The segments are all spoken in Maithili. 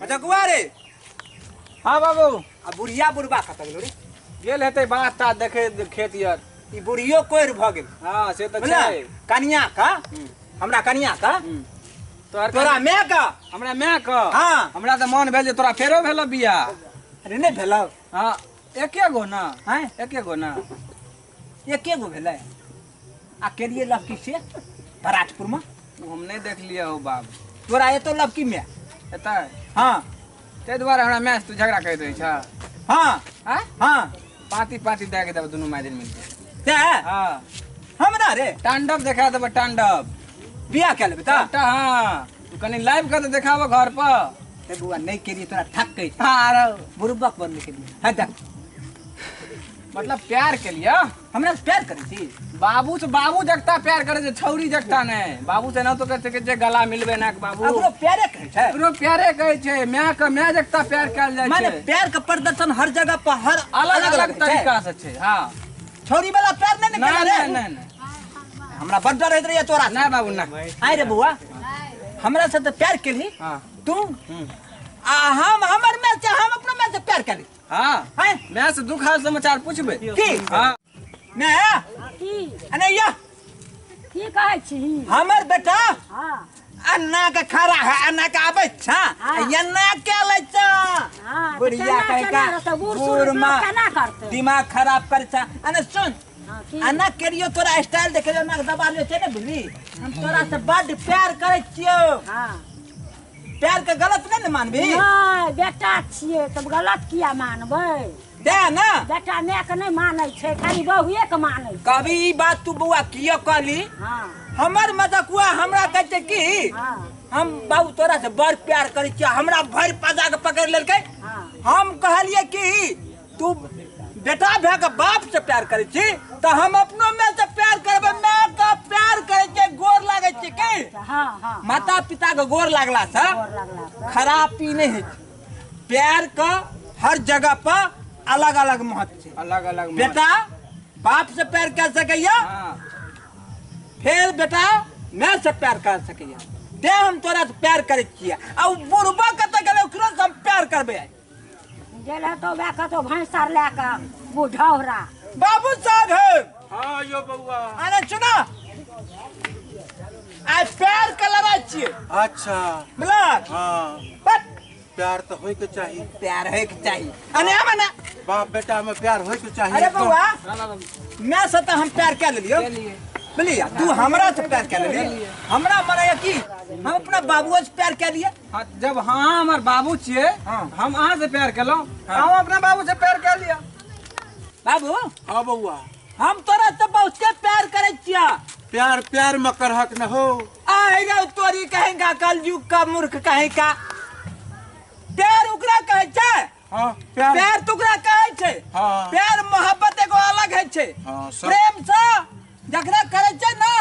अच्छा कुआ रे। हाँ बाबू। आ बुढ़िया बुढ़बा कतऽ गेलो रे? गेल हेतै बात तात देखे खेत यार। ई बुढ़ियो कोरि भऽ गेल। हाँ से तऽ बुझला? छै। कनिया का, हमरा कनिया का, तोरा my का, हमरा my का। हाँ। हमरा तऽ मन भेल जे तोरा फेरो भेल बियाह। अरे नहि भेल। हाँ एके गो ना। हैं? एके गो ना। एके गो भेलै। आ केलिए लवकी से बराजपुर में? हम नहीं देख लिया हो बाब। तोरा एतो लवकी में एतै? हाँ। ताहि दुआरे हमरा my से तू झगड़ा करैत रहै छह? हाँ। आँय? हाँ। पाती पाती दए के देबै दुनू my दिन मिलके। तें? हाँ। हमरा रे? तांडव देखा देबै, तांडव। बियाह कए लेबै तऽ? सबटा, हाँ। तू कनि लाइव कऽ तऽ देखाबऽ घर पर। ते बौआ नहि केलियै तोरा ठक कहै छै। हाँ, आरो। बुढ़बक बनबै केलियै। है देख। मतलब प्यार के लिए? हमरा से प्यार करै छी? बाबू से बाबू जगता प्यार करे छै, छौरी जगता नहि। बाबू से एनाहितो करि सकै छै, गला मिलबै ना के बाबू। ओकरो प्यारे कहै छै? ओकरो प्यारे कहै छै। My के my जगता प्यार कयल जाइ माने छै। प्यार के प्रदर्शन हर जगह पर हर अलग अलग होइ छै। तरीका से छै। हाँ। छौरी वाला प्यार नहि ने नहीं, केला रे? नहीं, नहीं, नहीं। हमरा बड डर होइत रहैया तोरा से। नहीं बाबू, ना। आइ रे बौआ, हमरा से तऽ प्यार केलही। हाँ। तू? आ हम हमर my से, हम अपना my से प्यार केली। हाँ। हैं? My से दुख हाल समाचार पूछबै। की? हाँ। My? की? अने या। की कहै छी? हमर बेटा? हाँ। अन्ना के खड़ा है, अन्ना के आबै छा। हाँ। एन्ना के लै छा। हाँ, बुढ़िया केना कहि केना का, रहतै? बूढ़ सूढ़ बूढ़ लोक माँ केना करतै? दिमाग खराब करै छा। अने सुन, हाँ, की? अन्ना केरियो तोरा स्टाइल देखे अन्ना के दबा लियो छै ने बुझली? हम तोरा से बड प्यार करै छियौ। हाँ। प्यार के गलत नहीं ने मानबी? नहीं, बेटा छियै तब गलत किया मानबै? दे ना। बेटा my के नहीं मानै छै, खाली बहुए के मानै छै। कभी ई बात तू बौआ किया कहली? हाँ। हमर मजकुआ हमरा कहै छै कि हाँ। हम बाबू तोरा से बड़ प्यार करै छियै, हमरा भरि पजा के पकड़ि लेलकै। हाँ। हम कहलियै कि तू बेटा भए के बाप से प्यार करै छी तऽ हम अपनो my से प्यार करबै। My के प्यार करै छियै, गोर लागै छियै की? हाँ, हाँ। माता पिता के गोर लागला से गोर लागला से। खराबी नहीं होइ छै। प्यार के हर जगह पर अलग अलग महत्व छै। अलग अलग महत्व। बेटा बाप से प्यार कर सकैया, हाँ। फिर बेटा my से प्यार कर सकैया। ते हम तोरा से प्यार करै छियै। आ उ बुढ़बा कतऽ गेलै ओकरो से हम प्यार करबै। गेल हेतौ वएह कतौ भैंस आर लए कऽ बुढ़ौरा। बाबू साहब हे। हाँ यो बौआ। अरे सुना, आज प्यार के लड़ाई छियै। अच्छा। बुझलक? हाँ। बट प्यार तो होय के चाही। प्यार होय के चाही। अरे आमा ना। बाप बेटा में प्यार होय के चाही। अरे बौआ, मैं से तो हम प्यार कर लेलियो। बुझलियै? तू हमरा से प्यार कर लेली। हमरा मने की हम अपना बाबूओ से प्यार कर लिए। हाँ, जब हाँ हमर बाबू छियै, हाँ। हम अहाँ से प्यार केलहुँ, हाँ। हम अपना बाबू से प्यार कर लिया। बाबू? हाँ बौआ। हम तोरा से बहुते प्यार करै छियै। प्यार प्यार में करहक न हो। आएगा तोरी कहेगा कलयुग का मूर्ख कहेगा। प्यार ओकरा कहै छै। हाँ, प्यार। प्यार तो ओकरा कहै छै। हाँ। प्यार मोहब्बत एगो अलग है छै। हाँ, सब। प्रेम से जकरा करै छै ना,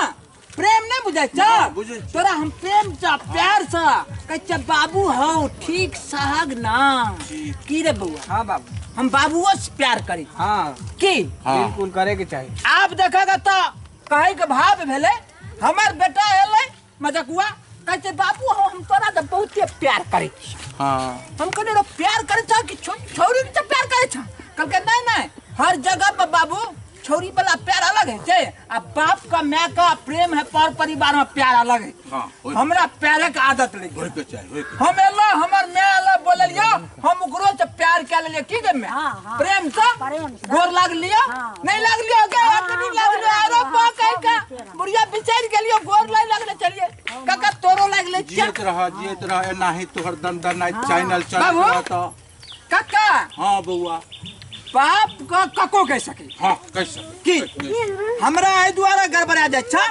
प्रेम नहीं बुझै छै। हाँ, बुझै छै। तोरा हम प्रेम से प्यार से कहै छै बाबू हौ ठीक सहग ना। ठीक। की रे बौआ? हाँ बाबू। हम बाबूओ से प्यार करी। हाँ। की? हाँ। बिल्कुल करे के चाही। आब देखेगा तो कहे के भाव भेलै, हमर बेटा एलै मजकुआ कहै छै बाबू हौ हम तोरा से बहुते प्यार करै छी। हाँ। हम कहलियै रे प्यार करै छह कि छौरी से प्यार करै छह? कहलकै नहीं नहीं, हर जगह पर बाबू छौरी वाला प्यार अलग है छै, आ बाप का my का प्रेम है पर परिवार में प्यार अलग है। हाँ, होय। हमरा प्यारे के आदत लग गेल। होय के चाही, होय के। हम एलो, हमर my एलो बोललियो, हम ओकरो से प्यार कए लेलियो। की गे my? हाँ, हाँ। प्रेम से प्रेम से। गोर लागलियो? हाँ। नहीं लागलियो गे, हाँ, अतनी हाँ, लागलियो, गोर अरे लागलियो, बा हाँ, कहि सब के नीके रह। बुढ़िया बिसरि गेलियो, गोर लागि लागले चलिए। काका तोरो लागले चल। जियत रह, जियत रह, एनाही तोहर दंदनाइत हाँ। चैनल चलैत बाबू? रहत। काका। हाँ बौआ। बाप का कको कह सके। हाँ, कह सके। की? कह सके। हमरा एहि दुआरे गड़बड़ा जाइ छै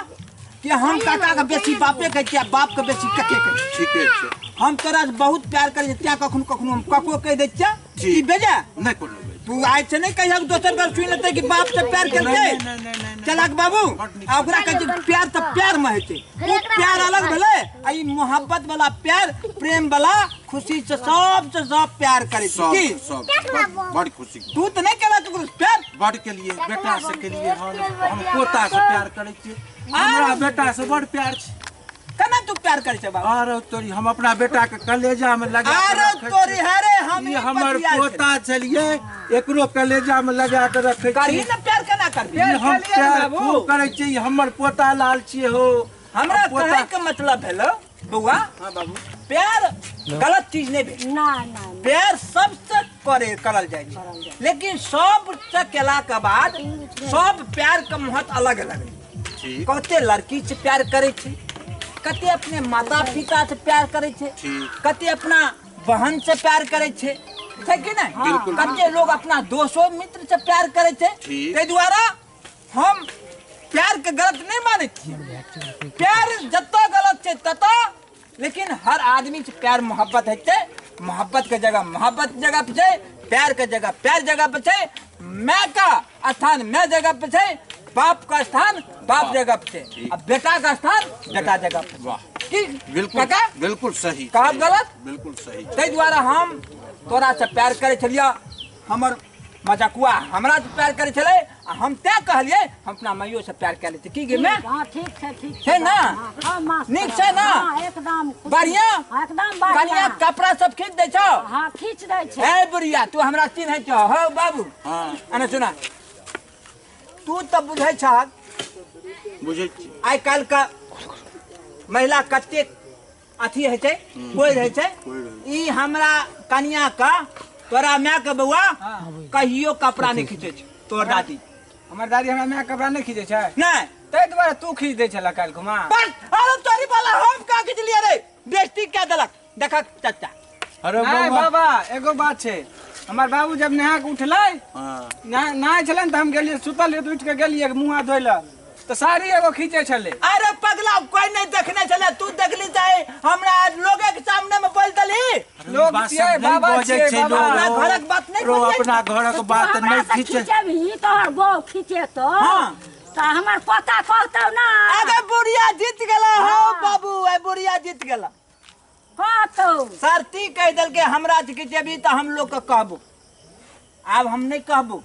कि हम काका के बेसी बापे कहै छियै, बाप के बेसी कके कहै छियै। ठीके छै। हम तोरा से बहुत प्यार करै छियै, तें कखनो कखनो हम कको कहि दै छियै। ठीक। की बेजा? नहि कोनो बेजा। तू आइ से नहि कहियक दोसर घर सुनि लेतै कि बाप से प्यार केलकै। नहि, नहि, नहि, नहि, नहि। चलाक बाबू, बड नीक। आ ओकरा कहै छै प्यार तऽ प्यार मे होइ छै। ओ प्यार अलग भेलै, आ ई मोहब्बत वाला प्यार, प्रेम वाला खुशी से सब से सब प्यार करै छै। सब, की? सब, बड, बड खुशी। तू तऽ नहि केलक ककरो से प्यार? बड केलिए, बेटा से केलिए, हम पोता से प्यार करै छियै। हमरा बेटा से बड प्यार छै। केना तू प्यार करै छै बाबू? अरे तोरी, हम अपना बेटा के कलेजा में लगा के अरे रखै रखै तोरी हरे हम ई हमर पोता छलिए एकरो कलेजा में लगा के रखै करही ना प्यार केना करबी हम प्यार खूब करै छियै ई हमर पोता लाल छियै हो। हमरा कहै के मतलब भेलो बौआ। हां बाबू प्यार गलत चीज नहीं भेल ना ना प्यार सबसे करे करल जाय छै लेकिन सबसे केला के बाद सब प्यार के महत्व अलग अलग है। कते लड़की से प्यार करे छै कते अपने माता पिता से प्यार करे छै कते अपना बहन से प्यार करे छै छै कि नहीं कते लोग अपना दोस्तों मित्र से प्यार करे छै। ताहि दुआरे हम प्यार के गलत नहीं मानै छियै। प्यार जतऽ गलत छै ततऽ लेकिन हर आदमी से प्यार मोहब्बत है छै। मोहब्बत के जगह मोहब्बत जगह पे छै प्यार के जगह प्यार जगह पे छै। मैं का स्थान मैं जगह पे छै बाप का स्थान बाप जगह पे छै अब बेटा का स्थान बेटा जगह पे। वाह की बिल्कुल काका बिल्कुल सही कहब गलत बिल्कुल सही। ताहि दुआरे हम तोरा से प्यार करे छलियै हमर मजकुआ हमरा से प्यार करे छलै आ हम तैं कहलियै हम अपना माइयो से प्यार कर लै छी। की गे मैं हां ठीक छै ठीक छै ना हां मस्त नीक छै ना हां एकदम बढ़िया एकदम बढ़िया। कनिया कपड़ा सब खींच दै छौ। हां खींच दै छै। ए बुढ़िया तू हमरा चिन्है छौ हौ बाबू। हां अने सुना तू तऽ बुझै छहक बुझै छी आइ काल्हि का महिला कतेक अथी होइ छै कोइ रहै छै। ई हमरा कनिया का तोरा my के बौआ कहियो कपड़ा नहीं खींचे छै। तोर दादी हमर दादी हमरा my कपड़ा नहीं खींचे छै नहीं ताहि दुआरे तू खींच दै छला काल्हि खुमा। बस अरे तोरी वाला हम का खींचलियै रे बेइज्जती क्या देलक देखक चाचा। अरे नहीं बाबा एगो बात छै हमर बाबू जब नहा के उठलै नहाय छलै तऽ हम गेलियै सुतल रहियै तऽ उठि के गेलियै मुँह हाथ धोइ लए तऽ साड़ी एगो खींचे छलै। अरे पगला कोई नहीं देखने छलै तू देखली चाहे हमरा लोगे के सामने में बोल देली। लोग छियै बाबा छियै बाबा अपना घरक बात नहीं रो अपना घरक बात नहीं खींचे खींचबही तोहर बहू खींचे तो हां तऽ हमर पोता कहतौ ना। अरे बुढ़िया जीत गेला हो बाबू ए बुढ़िया जीत गेला कहतौ सरती कह देलके हमरा से खींचेबी तऽ हम लोग के कहबो आब हम नहीं कहबो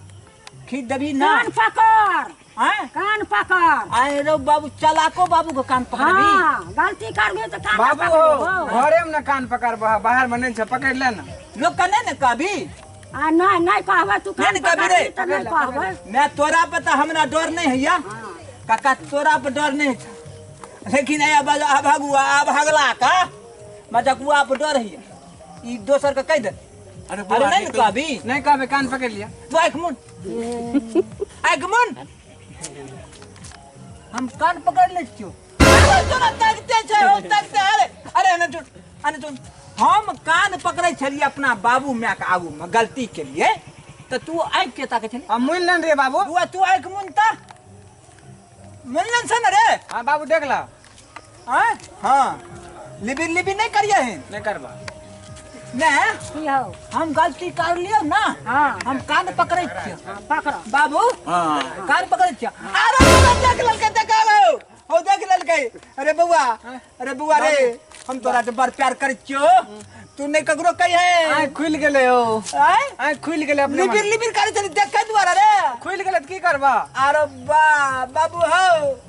खींच देबी ना। कान पकड़ हैं कान पकड़। आए रो बाबू चलाको बाबू के कान पकड़बी। हां गलती करबी तऽ कान बाबू हो घरे में ना कान पकड़बह बाहर में नहीं छै पकड़ ले ना लोग के नहीं ने कहबी आ नहीं नहीं कहबै तू कान नहीं कहबी रे पकड़बी तऽ नहीं कहबै। मैं तोरा पर तऽ हमरा डर नहीं हैया काका तोरा पर डर नहीं छै लेकिन ए अभागुआ अभागला का मजकुआ पर डर हैया ई दोसर के कह दे। अरे अरे नहीं ने कहबी नहीं कहबै कान पकड़ लिया तू आँख मुन आँख मुन हम कान पकड़ ले छियो। अरे तोरा तकते छै हो तकते। अरे अरे अने सुन अने सुन हम कान पकड़ै छलियै अपना बाबू my के आगू में गलती के लिए तऽ तू आँख के ताकै छली हम मुनि लेने रे बाबू बुआ तू आँख मुन तऽ मुन लेने छ ने रे। हां बाबू देख ला। आँय हां लिबिर लिबिर नहीं करिए हैं नहीं करबा नहीं की हौ हम गलती कर लियो ना। हां हम कान पकड़ै छियो। पकड़ बाबू। हां कान पकड़ै छियो। अरे बौआ देख लेलकै देखा लो हो देख लेलकै। अरे बौआ अरे बौआ रे हम तोरा से बड़ प्यार करै छियो तू नहीं ककरो कही है। आँख खुलि गेलै हो आँय आँख खुलि गेलै अपने लिबिर लिबिर करै छली देखै दुआरे रे खुलि गेलै तऽ की करबा। अरे बा बाबू हौ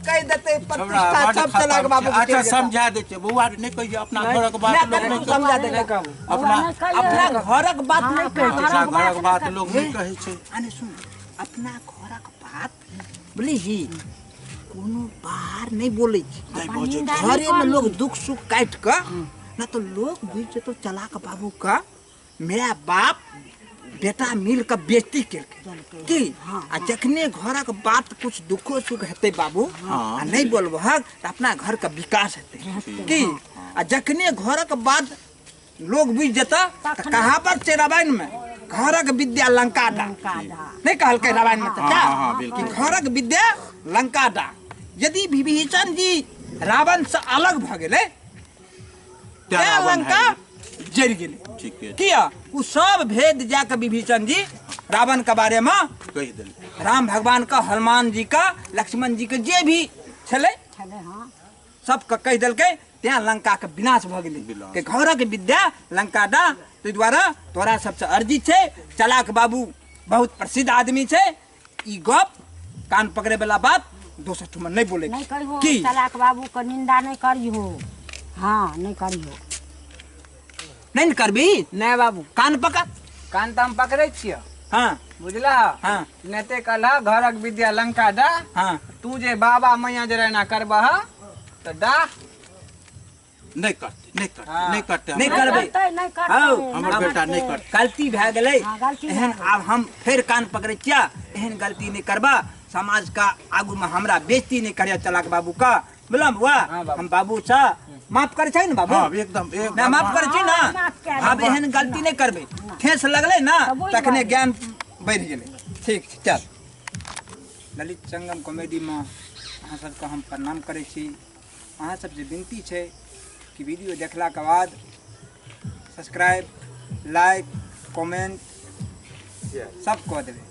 कहि देतै प्रतिष्ठा सब चला के बाबू के अच्छा समझा दै छै बौआ नहीं कहियो अपना घरक बात लोग नहीं समझा दे नहीं कहबो अपना अपना घरक बात नहीं कहै छै। अपना घरक बात लोग नहीं कहै छै। अने सुन अपना घरक बात बुझली कोनो बाहर नहीं बोलै छै घरे में लोग दुख सुख काटि कऽ ना तो लोग बुझि जेतौ चलाक बाबू का my बाप बेटा मिल कऽ बेइज्जती केलकै की। आ जखने घरक बात कुछ दुखो सुख हेतै बाबू आ नहीं बोलबहक तऽ अपना घर के विकास हेतै की। आ जखने घरक बात लोग बुझि जेतऽ तऽ कहावत छै रामायण में घरक विद्या लंका डा नहीं कहलकै रामायण में चाचा कि घरक विद्या लंका डा। यदि विभीषण जी रावण से अलग भऽ गेलै तें लंका जरि गेलै। किया ओ सब भेद जाके विभीषण जी रावण के बारे में कहि देलकै राम भगवान का हनुमान जी का लक्ष्मण जी के जे भी छलै सबके कहि देलकै तें लंका के विनाश भऽ गेलै के घरक विद्या लंका डा। ताहि दुआरे तोरा सबसे अर्जी छै चलाक बाबू बहुत प्रसिद्ध आदमी छै ई गप कान पकड़े वाला बात दोसर ठुमा नहीं बोले नहीं करिहो चलाक बाबू के निंदा नहीं करिहो। हाँ नहीं करिहो। नहीं न करबी? नहीं बाबू। कान पकड़। कान तो हम पकड़े छियो। हाँ बुझला? हाँ। नेते कहला घरक विद्या लंका दा। हाँ। तू जे बाबा मैया जे रहना करबह तो दा। नहीं करते, नहीं करते, हाँ। नहीं करते, नहीं हमर करबै। करतै, नहीं करतै, हौ, हमर नहीं बेटा नहीं करतै। करतै। गलती भए गेलै। हाँ, गलती भए एहन गेलै। आब हम फेर कान पकड़ै छिया, एहन गलती नहीं करबा। समाज का आगू में हमरा बेइज्जती नहीं करिया चलाक बाबू का। बुझलहुँ बौआ? हाँ, बाबू। हम बाबू सँ माफ करै छै ने बाबू? हाँ, एकदम, एकदम। ना माफ करै छी ना? हाँ, माफ कए आब देबै। एहन गलती नहीं करबै। ठेस लगलै ना तऽ बुझि तखने गेलै। ज्ञान बढ़ि गेलै। ठीक छै, चल। ललित संगम कॉमेडी में अहाँ सबके हम प्रणाम करै छी। अहाँ सबसे विनती छै कि वीडियो देखला के बाद सब्सक्राइब, लाइक, कमेंट सब कऽ देबै।